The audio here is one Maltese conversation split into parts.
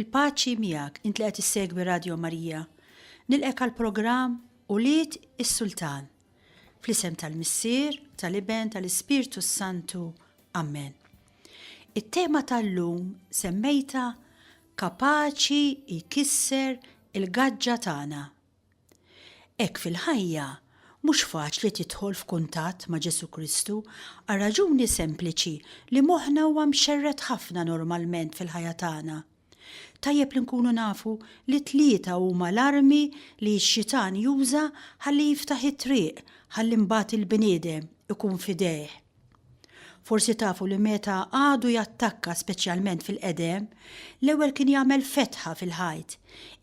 Il-paċi miegħek int li qed issegwi Radio Marija. Nilqek għal programm Ulied is-Sultan. Fl-isem tal-Missier, tal-Iben, tal-Ispirtu s-Santu. Amen. It-tema tal-lum semmejta Kapaċi jkisser il-gaġġa tagħna. Hekk fil-ħajja, mhux faċli tidħol f'kuntatt ma' Ġesù Kristu għal raġuni sempliċi li moħħna huwa mxerred ħafna normalment fil-ħajja tagħna. Tajjeb li nkunu nafu li tlieta huma l-armi li x-xitan juża ħalli jiftaħ it-triq ħalli mbagħad il-bniedem ikun f'idejh. Forsi tafu li meta għadu jattakka speċjalment fil-qedem, l-ewwel kien jagħmel fetħa fil-ħajt.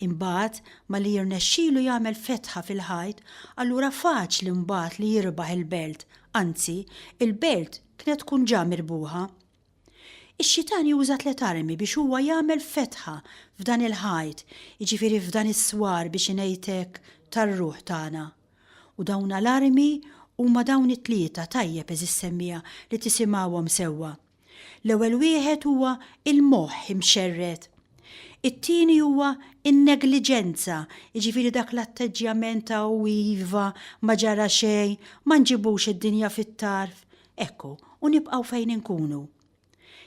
Imbagħad malli jirnexxilu jagħmel fetħa fil-ħajt, allura faċli mbagħad li jirbaħ il-belt, anzi, il-belt kienet tkun ġa mirbuħa. Ix-xitan juża tliet armi biex huwa jagħmel fetħa f'dan il-ħajt, jiġifieri f'dan is-swar biex ingħid hekk tar-ruħ tagħna. U dawn l-armi huma dawn it-tlieta, tajjeb għeżież semmiegħa li tisimgħuhom sewwa. L-ewwel wieħed huwa il-moħħ imxerred. It-tieni huwa n-negliġenza, jiġifieri dak l-atteġġjament ta' u iva, ma ġara xejn, ma nġibux id-dinja fit-tarf. Ekku, u nibqgħu fejn inkunu.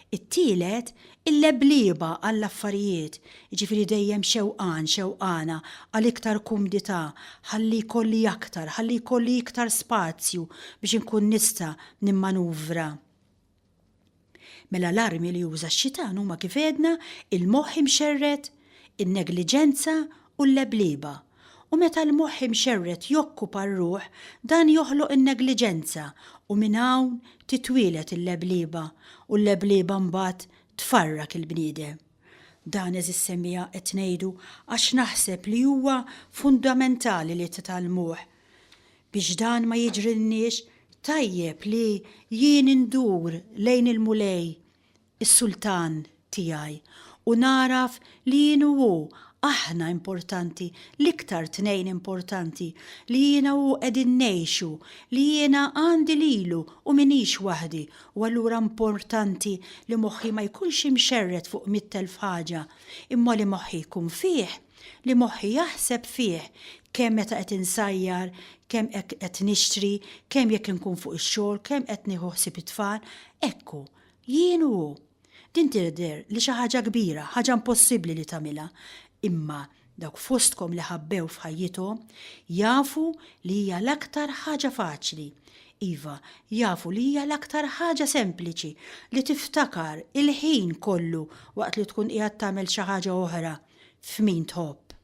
It-tielet, il-leblieba għall-affarijiet, jiġifieri dejjem xewqan, xewqana għal iktar kumdità, ħalli jkolli aktar, ħalli jkolli iktar spazju biex inkun nista' nimmanuvra. Mela l-armi li juża x-xitan huma kif għedna il-moħħ imxerred, in-negliġenza u l-leblieba. U meta l-moħħ imxerred jokkupa r-ruħ, dan joħloq in-negliġenza u minn hawn titwieled il-leblieba u l-leblieba mbagħad tfarrak il-bniedem. Dan għeżież semmiegħa qed ngħidu għax naħseb li huwa fundamentali li titgħallmuh. Biex dan ma jiġrilniex, tajjeb li jien indur lejn il-Mulej is-sultan tiegħi, u nagħraf li jien u hu aħna importanti, l-iktar tnejn importanti, li jiena u hu qegħdin ngħixu, li jiena għandi lilu u m'iniex waħdi, u allura importanti li moħħi ma jkunx imxerred fuq 100,000 ħaġa, imma li moħħi jkun fih, li moħħi jaħseb fih, kemm meta qed insajjar, kemm hekk qed nixtri, kemm jekk inkun fuq ix-xogħol, kemm qed nieħu ħsieb it-tfal, hekk hu. Jien u hu. Din tidher li xi ħaġa kbira, ħaġa impossibbli li tagħmilha. Imma dawk fostkom li ħabbew f'ħajjithom jafu li hija l-aktar ħaġa faċli. Iva, jafu li hija l-aktar ħaġa sempliċi li tiftakar il-ħin kollu waqt li tkun qiegħed tagħmel xi ħaġa oħra f'min tħobb.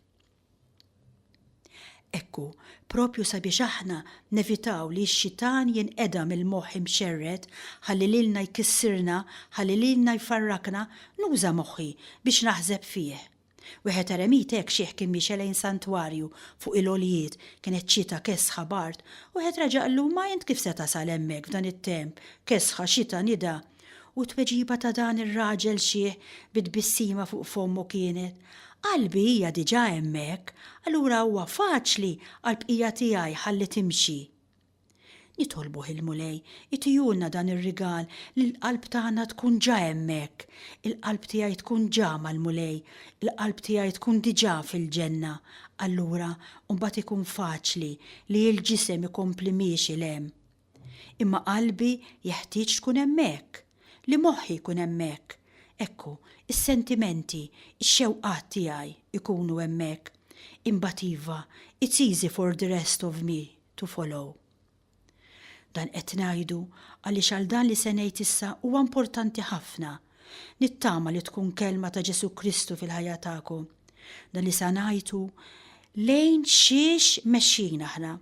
Ekku, proprju sabiex aħna nevitaw li x-xitan jinqeda mill-moħħ imxerred ħalli lilna jkissirna, ħalli lilna jfarrakna, nuża moħħi biex naħseb fih. Wieħed eremit hekk xiħ kien miexi lejn santwarju fuq il-għoljiet, kienet xita kesħa bard, wieħed reġa' qallu ma int kif se tasal hemmhekk f'dan it-temp, kesħa, xita, nida? U t-tweġiba ta' dan ir-raġel xiħ bi tbissima fuq fommu kienet, Qalbi hija diġà hemmhekk, allura huwa faċli għall-bqija tiegħi ħalli timxi. Nitolbuh il-Mulej itihulna dan ir-rigal li l-qalb tagħna tkun ġa hemmhekk, il-qalb tiegħi tkun ġa mal-Mulej, il-qalb tiegħi tkun diġà fil-ġenna, allura mbagħad ikun faċli li l-ġisem ikompli miexi 'l hemm. Imma qalbi jeħtieġ tkun hemmhekk, li moħħi jkun hemmhekk, ekku, is-sentimenti, ix-xewqat tiegħi jkunu hemmhekk. Imbagħad iva, it's easy for the rest of me to follow. Dan qed ngħidu għaliex għal dan li se ngħid issa huwa importanti ħafna. Nittama li tkun kelma ta' Ġesù Kristu fil-ħajja tagħkom. Dan li sa ngħid hu lejn xiex mexjin aħna.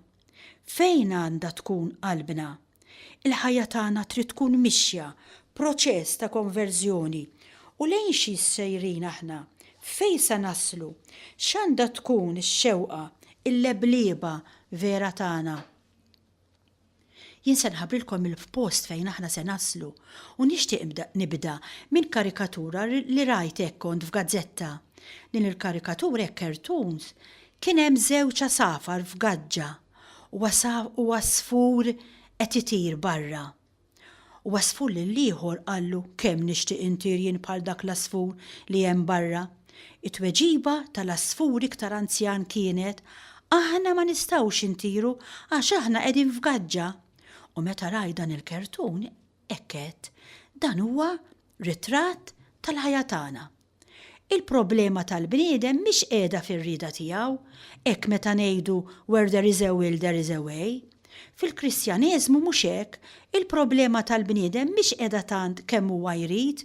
Fejn għandha tkun qalbna? Il-ħajja tagħna trid tkun mixja, proċess ta' konverżjoni. U lejn xiex sejrin aħna? Fejn sa naslu? X'għandha tkun ix-xewqa, il-leblieba vera tagħna? Jien se nħabbrilkom il-post fejn aħna se naslu u nixtieq nibda minn karikatura li rajt hekk kont f'gazzetta. Din il-karikatura hekk cartoons kien hemm żewġ għasafar f'gaġġa u għasfur qed itir barra. U għasfur lill-ieħor qallu kemm nixtieq intir jien bħal dak l-għasfur li hemm barra. It-tweġiba tal-għasfur iktar anzjan kienet, Aħna ma nistgħux intiru għax aħna qegħdin f'gaġġa. U meta rajt dan il-kertun, hekk għedt, dan huwa ritratt tal-ħajja tagħna. Il-problema tal-bniedem mhix qiegħda fir-rieda tiegħu, hekk meta ngħidu where there is a will there is a way. Fil-Kristjaneżmu mhux hekk, il-problema tal-bniedem mhix qiegħda tant kemm huwa jrid.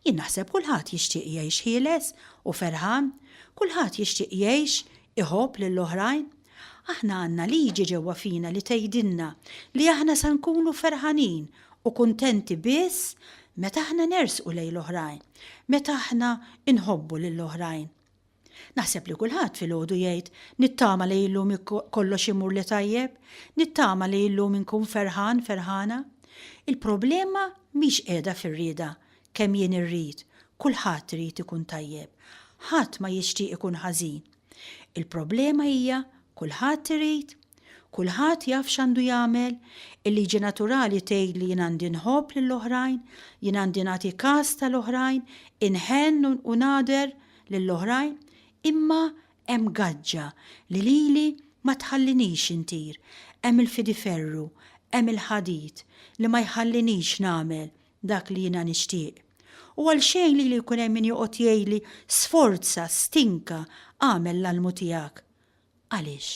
Jien naħseb kulħadd jixtieq jgħix ħieles u ferħan, kulħadd jixtieq jgħix iħobb lill-oħrajn. Aħna għandna liġi ġewwa fina li tgħidilna li aħna sa nkunu ferħanin u kuntenti biss meta aħna nersqu lejn l-oħrajn, meta aħna nħobbu lill-oħrajn. Naħseb li kulħadd filgħodu jgħid, nittama li illum kollox imurli tajjeb, nittama li illum inkun ferħan, ferħana. Il-problema mhix qiegħda fir-rieda, kemm jien irrid, kulħadd irid ikun tajjeb, ħadd ma jixtieq ikun ħażin. Il-problema hija kulħadd irid, kulħadd jaf x'għandu jagħmel, il-liġi naturali tgħid li jien għandi nħobb lill-oħrajn, jien għandi nagħti kas tal-oħrajn, inħenn u nagħder lill-oħrajn, imma hemm gaġġa li lili ma tħallinix intir, hemm il-fidiferru, hemm il-ħadid li ma jħallinix nagħmel dak li jiena nixtieq. U għalxejn lili jkun hemm min joqgħod jgħidli sforza, stinka, agħmel l-almu tiegħek. Għaliex?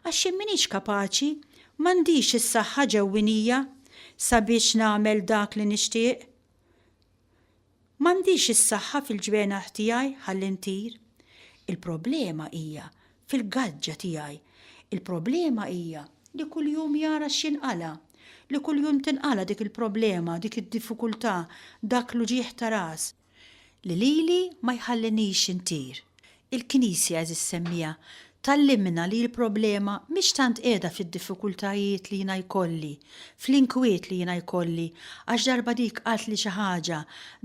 Għax jien m'iniex kapaċi, m'għandix is-saħħa ġewwinija sabiex nagħmel dak li nixtieq. M'għandix is-saħħa fil-ġwienaħ tiegħi ħalli ntir. Il-problema hija fil-gaġġa tiegħi. Il-problema hija li kuljum jara x'jinqala', li kuljum tinqala' dik il-problema, dik id-diffikultà, dak l-uġigħ ta' ras. Li lili ma jħallinix intir. Il-Knisja, għeżież semmiegħa, tgħallimna li l-problema mhix tant qiegħda fid-diffikultajiet li jiena jkolli, fl-inkwiet li jiena jkolli, għax darba dik qaltli xi ħaġa,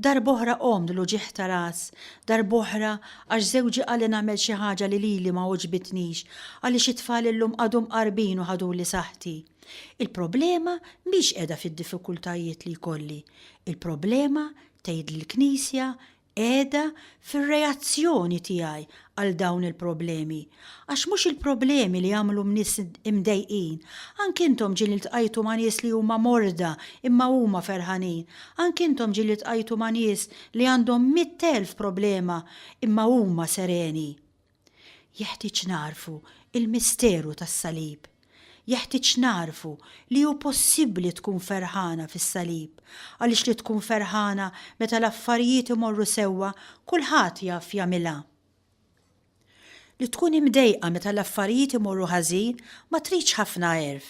darb'oħra qomt bl-uġigħ ta' ras, darb'oħra għax żewġi qalli nagħmel xi ħaġa li lili ma għoġbitnix, għaliex it-tfal illum qagħdu mqarbin u ħaduli saħħti. Il-problema mhix qiegħda fid-diffikultajiet li jkolli. Il-problema, tgħidli l-Knisja, qiegħda fir-reazzjoni tiegħi għal dawn il-problemi. Għax mhux il-problemi li jagħmlu nies imdejqin. Anki intom ġieli ltqajtu ma' nies li huma morda imma huma ferħanin. Anki intom ġieli ltqajtu ma' nies li għandhom 100,000 problema imma huma sereni. Jeħtieġ nagħrfu l-misteru tas-salib. Jeħtieġ nagħrfu li hu possibbli tkun ferħana fis-salib, għaliex li tkun ferħana meta l-affarijiet imorru sewwa kulħadd jaf jagħmilha. Li tkun imdejqa meta l-affarijiet imorru ħażin ma tridx ħafna għerf.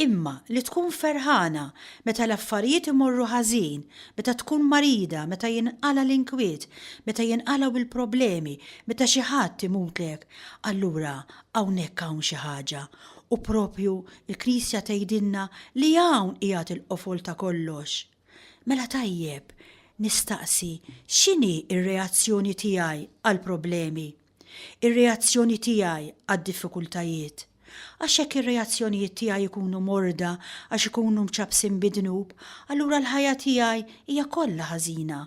Imma li tkun ferħana meta l-affarijiet imorru ħażin, meta tkun marida, meta jinqala' l-inkwiet, meta jinqalgħu l-problemi, meta xi ħadd imutlek, allura hawnhekk hawn xi ħaġa. U proprju l-Knisja tgħidilna li hawn qiegħed il-qofol ta' kollox. Mela tajjeb nistaqsi x'inhi r-reazzjoni tiegħi għall-problemi? Ir-reazzjoni tiegħi għad-diffikultajiet. Għax jekk ir-reazzjonijiet tiegħi jkunu morda għax ikunu mċappsin bid-dnub, allura l-ħajja tiegħi hija kollha ħażina.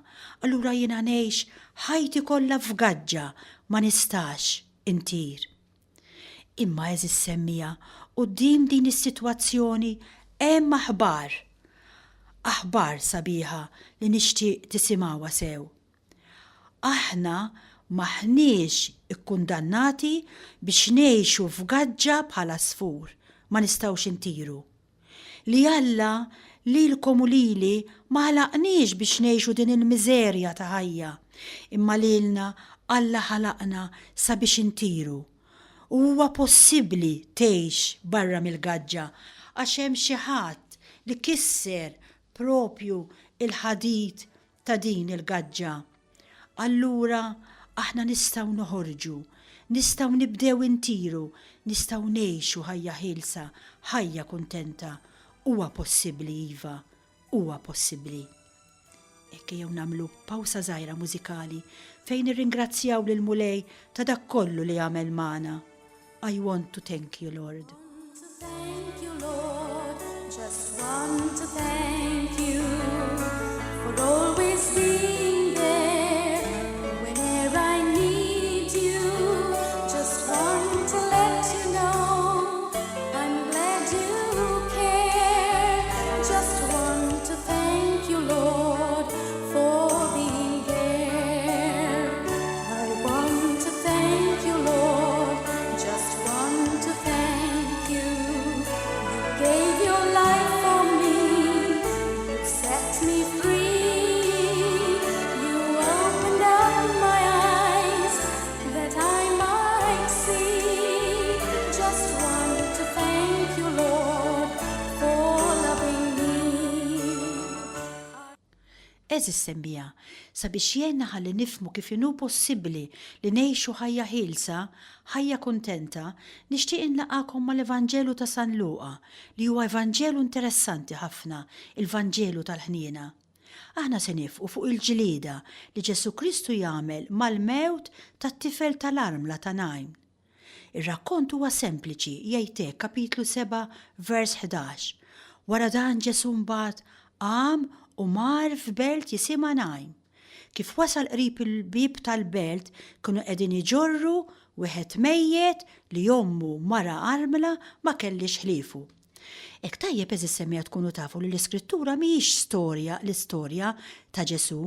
Allura jiena ngħix ħajti kollha f'gaġġa, ma nistax intir. Imma għeżież semmiegħa, quddiem din is-sitwazzjoni hemm aħbar. Aħbar sabiħa li nixtieq tisimgħuha sew. Aħna m'aħniex ikkundannati biex ngħixu f'gaġġa bħal għasfur, ma nistgħux intiru. Li Alla lilkom u lili ma ħalaqniex biex ngħixu din il-miżerja ta' ħajja, imma lilna Alla ħalaqna sabiex intiru. U huwa possibbli tgħix barra mill-gaġġa għax hemm xi ħadd li kisser propju l-ħadid ta' din il-gaġġa. Allura aħna nistgħu noħorġu, nistgħu nibdew intiru, nistgħu ngħixu ħajja ħielsa, ħajja kuntenta. Huwa possibbli iva, huwa possibbli. Hekk ejjew nagħmlu pawsa żgħira mużikali fejn nirringrazzjaw lill-Mulej ta' dak kollu li għamel magħna. I want to thank you, Lord. Thank you, Lord. Just want to thank you for always being there whenever I need. Għeżież semmiegħa, sabiex jgħinna ħalli nifhmu kif inhu possibbli li ngħixu ħajja ħielsa, ħajja kuntenta, nixtieq inlaqgħakom mal-Evanġelu ta' San Luqa, li huwa Evanġelu interessanti ħafna, il-Vanġelu tal-ħniena. Aħna se nifqu fuq il-ġlieda li Ġesù Kristu jagħmel mal-mewt tat-tifel tal-armla ta' Najn. Ir-rakkont huwa sempliċi, jgħid hekk, kapitlu 7, vers 11, Wara dan Ġesù mbagħad qam u mar f'belt jisimha Najn. Kif wasal qrib il-bieb tal-belt kienu qegħdin iġorru wieħed mejjet li ommu mara armla ma kellhiex ħliefu. Hekk tajjeb għeżież semmiegħa tkunu tafu li l-Iskrittura mhijiex storja l-istorja ta' Ġesù,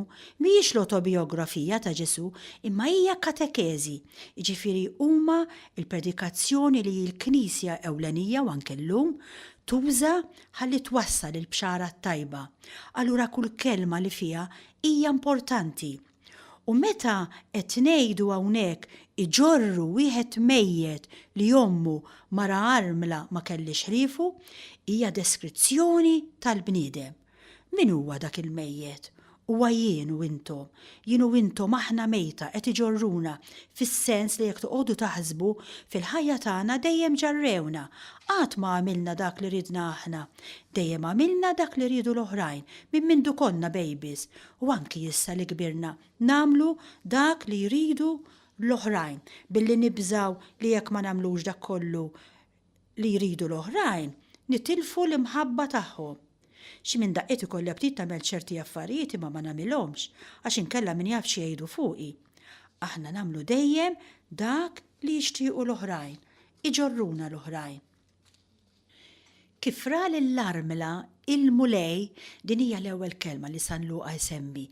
mhijiex l-otobijografija ta' Ġesù, imma hija katekeżi, jiġifieri huma l-predikazzjoni li l-Knisja ewlenija u anke llum tuża ħalli twassal il-Bxara t-Tajba. Allura kull kelma li fiha hija importanti. U meta qed ngħidu hawnhekk iġorru wieħed mejjet li ommu mara armla ma kellhiex ħliefu, hija deskrizzjoni tal-bniedem. Min huwa dak il-mejjet? Huwa jien u intom. Jien u intom aħna mejta qed iġorruna fis-sens li jekk toqogħdu taħsbu fil-ħajja tagħna dejjem ġarrewna. Qatt ma għamilna dak li ridna aħna. Dejjem għamilna dak li riedu l-oħrajn minn mindu konna babies. U anki issa li kbirna, nagħmlu dak li jridu l-oħrajn, billi nibżgħu li jekk ma nagħmlux dak kollu li jridu l-oħrajn, nitilfu l-imħabba tagħhom. Xi minn daqqiet ikolli aptit nagħmel ċerti affarijiet imma ma nagħmilhomx, għax inkella min jaf xi jgħidu fuqi. Aħna nagħmlu dejjem dak li jixtiequ l-oħrajn, iġorruna l-oħrajn. Kif ra lill-armla, il-Mulej, din hija l-ewwel kelma li San Luqa jsemmi,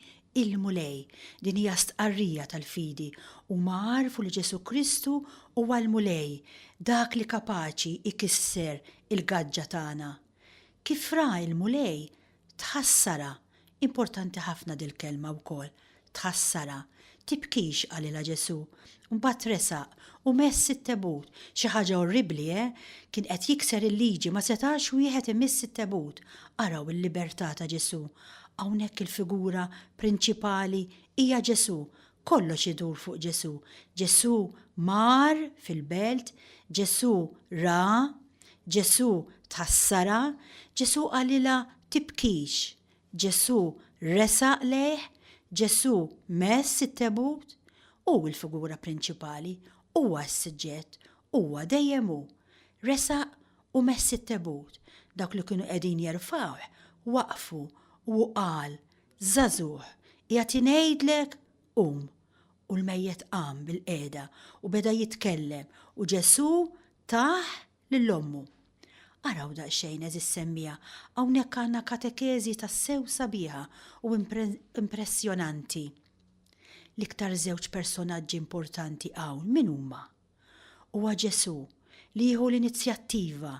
il-Mulej. Din hija stqarrija tal-fidi. Huma għarfu li Ġesù Kristu huwa l-Mulej, dak li kapaċi jkisser il-gaġġa tagħna. Kif ra l-Mulej, Tħassarha. Importanti ħafna dil-kelma wkoll. Tħassarha. Tibkix, qalilha Ġesù. Mbagħad resaq u mess it-tebut. Xi ħaġa orribbli, eh? Kien qed jikser il-liġi, ma setax wieħed imiss it-tebut. Araw il-libertà ta' Ġesù. Hawnhekk il-figura prinċipali hija Ġesù. Kollox idur fuq Ġesù. Ġesù mar fil-belt, Ġesù ra, Ġesù tħassarha, Ġesù qalilha tibkix, Ġesù resaq lejh, Ġesù mess it-tebut. Hu l-figura prinċipali, huwa s-suġġett, huwa dejjem hu. Resaq u mess it-tebut. Dawk li kienu qegħdin jerfgħuh waqfu u hu qal, Żagħżugħ, qiegħed ingħidlek, qum. U l-mejjet qam bilqiegħda u beda jitkellem u Ġesù tah lil ommu. Araw daqsxejn, għeżież semmiegħa, hawnhekk għandna katekeżi tassew sabiħa u impressjonanti. L-iktar żewġ personaġġi importanti hawn min huma? Huwa Ġesù li jieħu l-inizjattiva,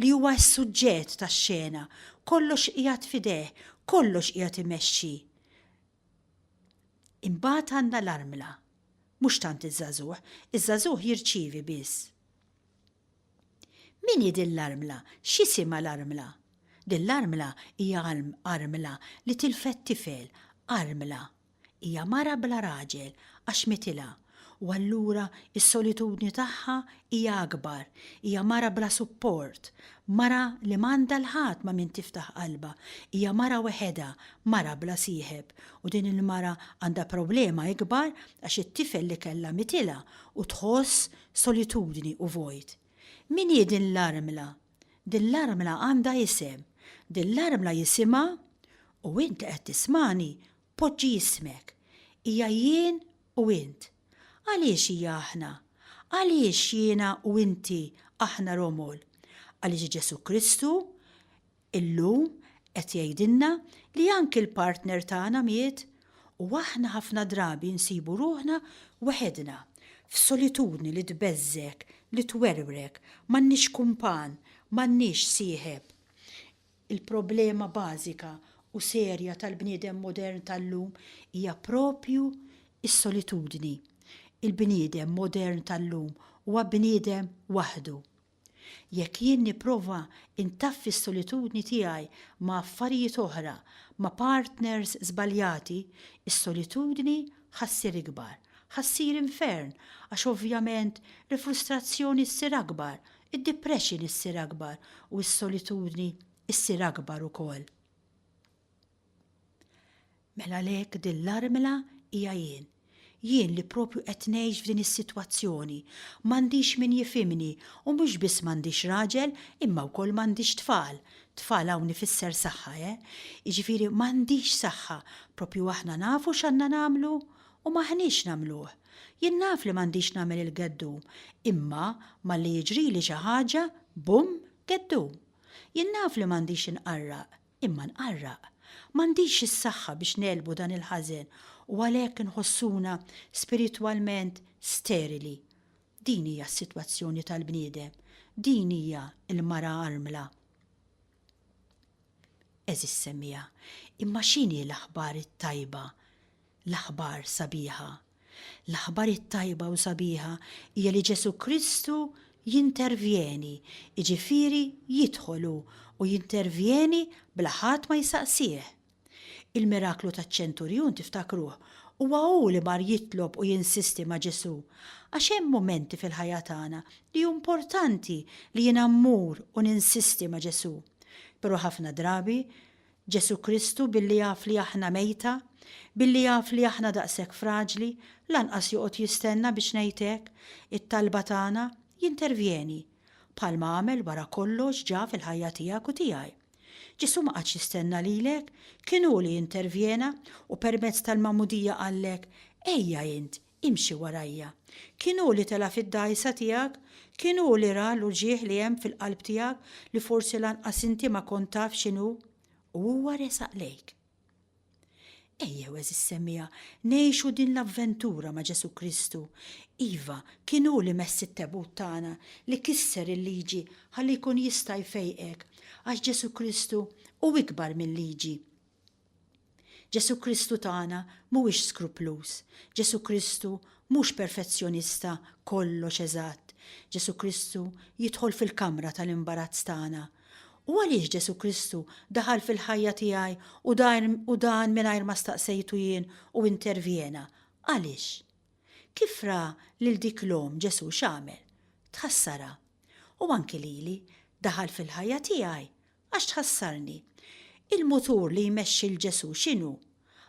li huwa s-suġġett tax-xena, kollox qiegħed f'idejh, kollox qiegħed imexxi. Imbagħad għandna l-armla, mhux tant iż-żagħżugħ, iż-żagħżugħ jirċievi biss. Min hi din l-armla? X'isimha l-armla? Din l-armla hija armla li tilfet tifel, armla. Hija mara bla raġel għax mitilha u allura s-solitudni tagħha hija akbar. Hija mara bla support, mara li m'għandha 'l ħadd ma' min tiftaħ qalbha. Hija mara weħedha, mara bla sieħeb. U din il-mara għandha problema ikbar għax it-tifel li kellha mitilha u tħoss solitudni u vojt. Min hi din l-armla? Din l-armla għandha isem. Din l-armla jisimha, u int li qed tismagħni, poġġi ismek. Hija jien u int. Għaliex hija aħna? Għaliex jiena u inti aħna romol? Għaliex Ġesù Kristu Illum qed jgħidilna li anki l-partner tagħna miet u aħna ħafna drabi nsibu ruħna weħidna, f'solitudni li tbeżżgħek, li twerwrek, m'għandniex kumpan, m'għandniex sieħeb. Il-problema bażika u serja tal-bniedem modern tal-lum hija proprju s-solitudni. Il-bniedem modern tal-lum huwa bniedem waħdu. Jekk jien nipprova ntaffi s-solitudni tiegħi ma' affarijiet oħra, ma' partners żbaljati, is-solitudni ħa ssir ikbar, ħa ssir infern għax ovvjament l-frustrazzjoni ssir akbar, id-depression issir akbar u s-solitudni ssir akbar ukoll. Mela għalhekk din l-armla hija jien. Jien li propju qed ngħix f'din is-sitwazzjoni. M'għandix min jifhimni u mhux biss m'għandix raġel imma wkoll m'għandix tfal. Tfal hawn ifisser saħħa, eh? Jiġifieri m'għandix saħħa. Propju aħna nafu x'għandna nagħmlu u m'aħniex nagħmluh. Jien naf li m'għandix nagħmel il-geddum, imma malli jiġrili xi ħaġa, bumm, geddum. Jien naf li m'għandix inqarraq, Imma nqarraq. M'għandix is-saħħa biex negħlbu dan il-ħażen u għalhekk inħossuna spiritwalment sterili. Din hija s-sitwazzjoni tal-bniedem. Din hija l-mara armla. Għeżież semmiegħa, imma x'inhi l-aħbar it-tajba, l-aħbar sabiħa? L-aħbar it-tajba u sabiħa hija li Ġesù Kristu jintervjeni, jiġifieri jidħol hu u jintervjeni bla ħadd ma jsaqsih. Il-miraklu taċ-ċenturjun tiftakruh, huwa hu li mar jitlob u jinsisti ma' Ġesù. Għax hemm mumenti fil-ħajja tagħna li hu importanti li jiena mmur u ninsisti ma' Ġesù. Però ħafna drabi Ġesù Kristu billi jaf li aħna mejta, billi jaf li aħna daqshekk fraġli, lanqas joqgħod jistenna biex ngħid hekk, it-talba tagħna, jintervjeni. Bħalma għamel wara kollox ġa fil-ħajja tiegħek u tiegħi. Ġesù ma qagħadx jistenna lilek, kien hu li intervjena u permezz tal-magħmudija qallek, Ejja int, Imxi warajja. Kien hu li tela' fid-dgħajsa tiegħek? Kien hu li ra l-uġigħ li hemm fil-qalb tiegħek li forsi lanqas inti ma kont taf x'inhu? U huwa resaq lejk. Ejjew, għeżież semmiegħa, ngħixu din l-avventura ma' Ġesù Kristu. Iva, kien hu li mess it-tebut tagħna, li kisser il-liġi ħalli jkun jista' jfejqek, għax Ġesù Kristu hu ikbar mil-liġi. Ġesù Kristu tagħna mhuwiex skrupluż. Ġesù Kristu mhux perfezzjonista kollox eżatt. Ġesù Kristu jidħol fil-kamra tal-imbarazz tagħna. U għaliex Ġesù Kristu daħal fil-ħajja tiegħi u dan u dan mingħajr ma staqsejtu jien u intervjena? Għaliex? Kif ra lil dik l-omm Ġesù x'għamel? Tħassarha. U anki lili, daħal fil-ħajja tiegħi Għax tħassarni. Il-mutur li jmexxi 'l Ġesù x'inhu?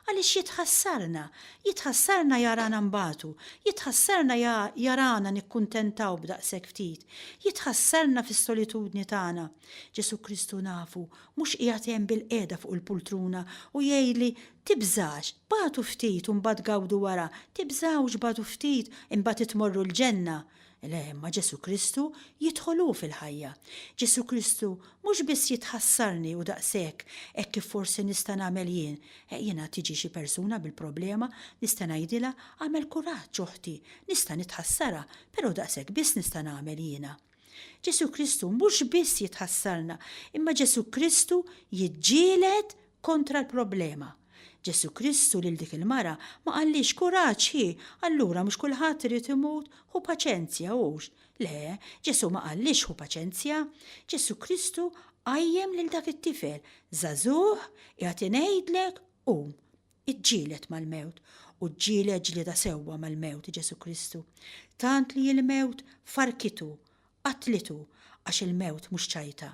Għaliex jitħassarna. Jitħassarna jarana nbatu. Jitħassarna jarana nikkuntentaw b'daqshekk ftit. Jitħassarna fis-solitudni tagħna. Ġesù Kristu nafu, mhux qiegħed hemm bilqiegħda fuq il-pultruna u jgħidli, Tibżax, batu ftit u mbagħad gawdu wara, tibżgħux batu ftit imbagħad itmorru l-ġenna. Le, imma Ġesù Kristu jidħol hu fil-ħajja. Ġesù Kristu mhux biss jitħassarni u daqshekk, hekk kif forsi nista' nagħmel jien. Jiena tiġi xi persuna bil-problema, nista' ngħidilha, agħmel kuraġġ oħti, nista' nitħassarha, però daqshekk biss nista' nagħmel jiena. Ġesù Kristu mhux biss jitħassarna, imma Ġesù Kristu jiġġieled kontra l-problema. Ġesù Kristu lil dik il-mara ma qallhiex kuraġġ hi, allura mhux kulħadd irid imut, ħu paċenzja hux. Le, Ġesù ma qallhiex ħu paċenzja. Ġesù Kristu qajjem lil dak it-tifel, żagħżugħ, qiegħed ingħidlek, qum. Iġġieled mal-mewt u ġġieled ġlieda sewwa mal-mewt Ġesù Kristu. Tant li l-mewt farkitu Qatlitu għax il-mewt mhux ċajta.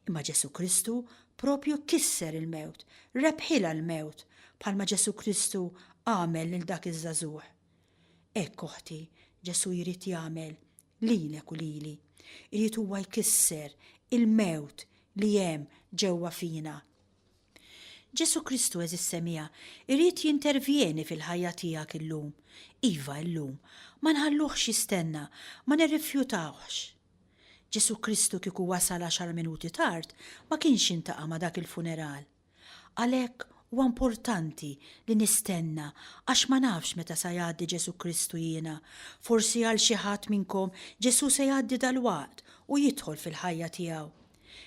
Imma Ġesù Kristu propju kisser il-mewt, rebħilha l-mewt, bħalma Ġesù Kristu għamel lil dak iż-żagħżugħ. Hekk, oħti, Ġesù jrid jagħmel lilek u lili. Irid huwa jkisser il-mewt li hemm ġewwa fina. Ġesù Kristu, għeżież semmiegħa, irid jintervjeni fil-ħajja tiegħek illum. Iva, illum. Ma nħalluhx jistenna, ma nirrifjutawhx. Ġesù Kristu kieku wasal għaxar minuti tard, ma kienx jiltaqa' ma' dak il-funeral. Għalhekk huwa importanti li nistenna għax ma nafx meta sa jgħaddi Ġesù Kristu jiena. Forsi għal xi ħadd minnkom Ġesù se jgħaddi dalwaqt u jidħol fil-ħajja tiegħu.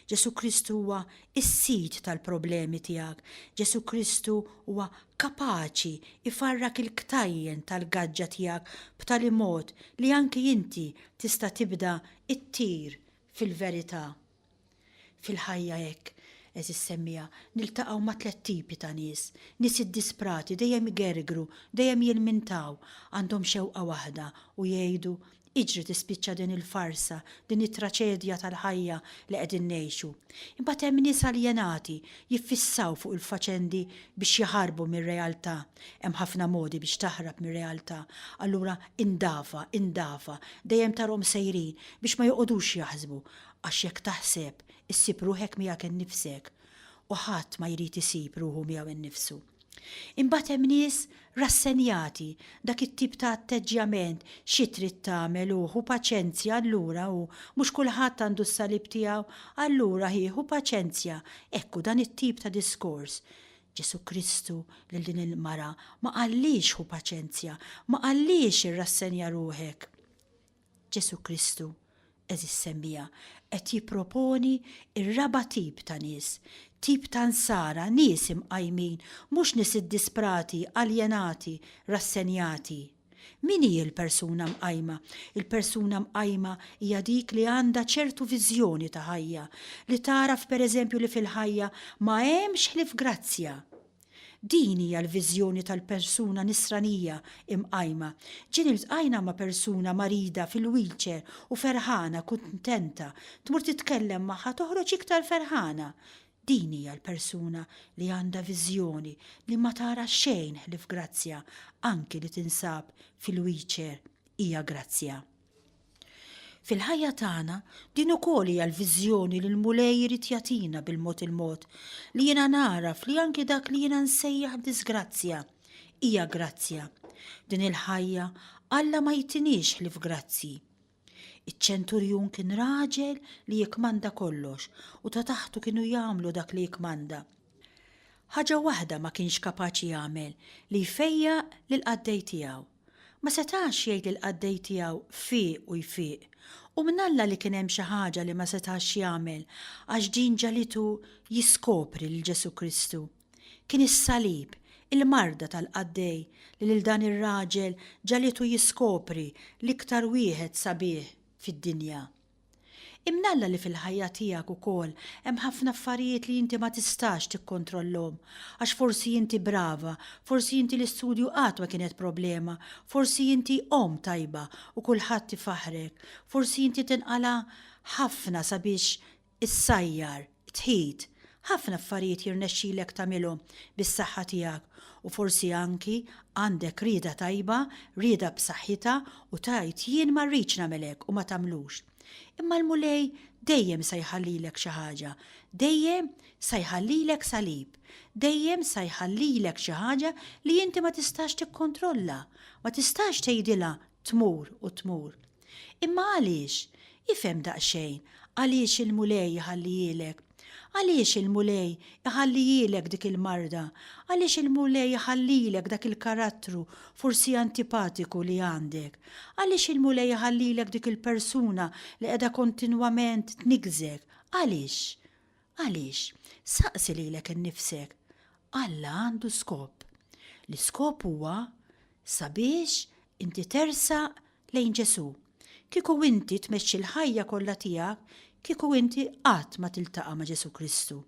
Ġesù Kristu huwa s-sid tal-problemi tiegħek. Ġesù Kristu huwa kapaċi jfarrak il-ktajjen tal-gaġġa tiegħek b'tali mod li anki inti tista' tibda ttir. fil-verità. Fil-ħajja hekk, għeżież semmiegħa, niltaqgħu ma' tlett tipi ta' nies, nies iddisprati, dejjem igergru, dejjem jilmintaw, għandhom xewqa waħda u jgħidu, Iġri tispiċċa din il-farsa, din it-traċedja tal-ħajja li qegħdin ngħixu. Imbagħad hemm nies aljenati, jiffissaw fuq il-faċendi biex jaħarbu mir-realtà. Hemm ħafna modi biex taħrab mir-realtà. Allura indafa, indafa, dejjem tarhom sejrin biex ma joqogħdux jaħsbu. Għax jekk taħseb, issib ruħek miegħek innifsek. U ħadd ma jrid isib ruħu miegħu nnifsu. Imbagħad hemm nies rassenjati, dak it-tip ta' atteġġjament, xi trid tagħmel hu, ħu paċenzja allura hu, mhux kulħadd għandu s-salib tiegħu, allura hi ħu paċenzja. Hekk hu dan it-tip ta' diskors. Ġesù Kristu lil din il-mara ma qallhiex ħu paċenzja, ma qallhiex irrassenja ruħek. Ġesù Kristu, għeżież semmiegħa, qed jipproponi r-raba' tip ta' nies, tip ta' nsara, nies imqajmin, mhux nies iddisprati, aljenati, rassenjati. Min hi l-persuna mqajma? Il-persuna mqajma hija dik li għandha ċertu viżjoni ta' ħajja, li tagħraf pereżempju li fil-ħajja ma hemmx ħlief grazzja. Din hija l-viżjoni tal-persuna nisranija imqajma. Ġieli ltqajna ma' persuna marida fil-wheelchair u ferħana, kuntenta, tmur titkellem magħha toħroġ iktar ferħana. Din hija l-persuna li għandha viżjoni li ma tara xejn ħlief grazzja, anki li tinsab fil-wheelchair hija grazzja. Fil-ħajja tagħna, din ukoll hija l-viżjoni li l-Mulej irid jagħtina bil-mod il-mod, li jiena nagħraf li anki dak li jiena nsejjaħ diżgrazzja, hija grazzja. Din il-ħajja Alla ma jtiniex ħlief grazzji. Iċ-ċenturjun kien raġel li jikkmanda kollox u ta' taħtu kienu jagħmlu dak li jikkmanda. Ħaġa waħda ma kienx kapaċi jagħmel, li jfejjaq lill-qaddej tiegħu. Ma setax jgħid lill-qaddej tiegħu fieq u jfieq. U mnalla li kien hemm xi ħaġa li ma setax jagħmel għax din ġagħlitu jiskopri lil Ġesù Kristu. Kien is-salib, il-marda tal-qaddej li lil dan ir-raġel ġagħlitu jiskopri l-iktar wieħed sabiħ fid-dinja. Imnalla li fil-ħajja tiegħek ukoll hemm ħafna affarijiet li inti ma tistax tikkontrollhom, għax forsi inti brava, forsi inti l-istudju qatt ma kienet problema, forsi inti omm tajba u kulħadd ifaħħrek, forsi inti tinqala' ħafna sabiex issajjar, tħit, ħafna affarijiet jirnexxilek tagħmilhom bis-saħħa tiegħek u forsi anki għandek rieda tajba, rieda b'saħħitha u tgħid jien ma rridx nagħmel hekk u ma tagħmlux. Imma l-Mulej dejjem sa jħallilek xi ħaġa, dejjem sa jħallilek salib, dejjem sa jħallilek xi ħaġa li inti ma tistax tikkontrolla, ma tistax tgħidilha tmur u tmur. Imma għaliex? Ifhem daqsxejn, għaliex il-Mulej iħallihielek? Għaliex il-Mulej iħallihielek dik il-marda? Għaliex il-Mulej iħallilek dak il-karattru forsi antipatiku li għandek? Għaliex il-Mulej iħallilek dik il-persuna li qiegħda kontinwament tniggżek? Għaliex? Għaliex? Saqsi lilek innifsek. Alla għandu skop. L-iskop huwa sabiex inti tersaq lejn Ġesù. Kieku inti tmexxi l-ħajja kollha tiegħek, kieku inti qatt ma tiltaqa' ma' Ġesù Kristu.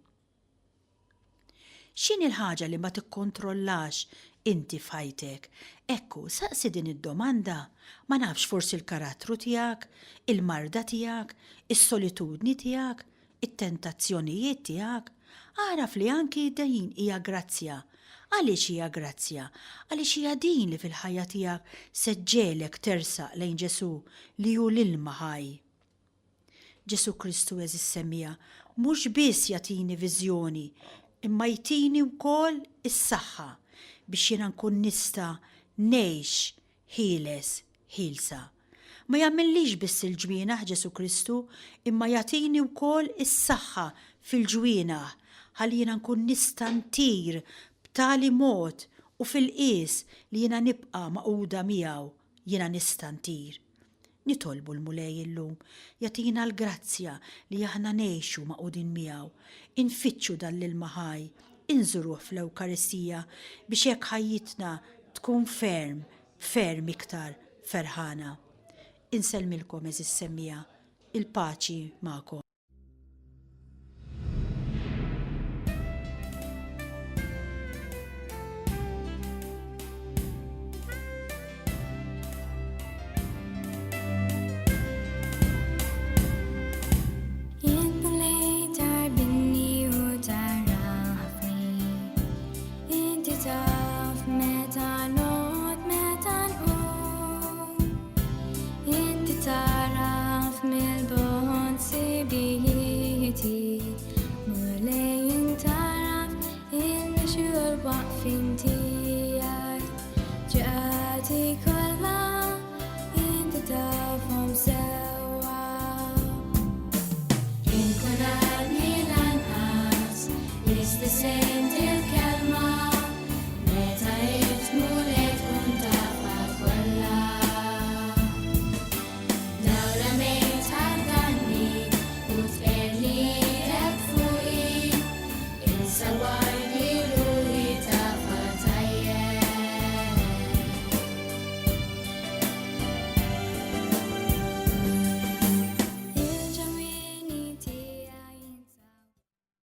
X'inhi l-ħaġa li ma tikkontrollax inti f'ħajtek? Ekku, saqsi din id-domanda. Ma nafx forsi l-karattru tiegħek, il-marda tiegħek, is-solitudni tiegħek, it-tentazzjonijiet tiegħek, agħraf li anki din hija grazzja. Għaliex hija grazzja? Għaliex hija din li fil-ħajja tiegħek se ġġegħlek tersaq lejn Ġesù li hu l-ilma ħaj. Ġesù Kristu għeżież semmiegħa, mhux biss jagħtini viżjoni, imma jtini wkoll is-saħħa biex jiena nkun nista' ngħix ħieles, ħielsa. Ma jagħmillix biss il-ġwienaħ Ġesù Kristu, imma jagħtini wkoll is-saħħa fil-ġwienaħ ħalli jiena nkun nista' ntir b'tali mod u fil-qies li jiena nibqa' magħquda miegħu, jiena nista' ntir. Nitolbu l-Mulej illum jagħtina l-grazzja li aħna ngħixu magħqudin miegħu, infittxu dan l-ilma ħaj, inżuruh fl-Ewkaristija biex hekk ħajjitna tkun ferm, ferm iktar ferħana. Insellmilkom għeżież semmiegħa. Il-paċi magħkom. Jien Mulej tarbinni u tarafni. Inti taf meta noqgħod meta nqum. Inti taraf mill-bogħod sibijieti. Mulej int taraf il-mixi u l-waqfien tiegħi. Ġrati kollha.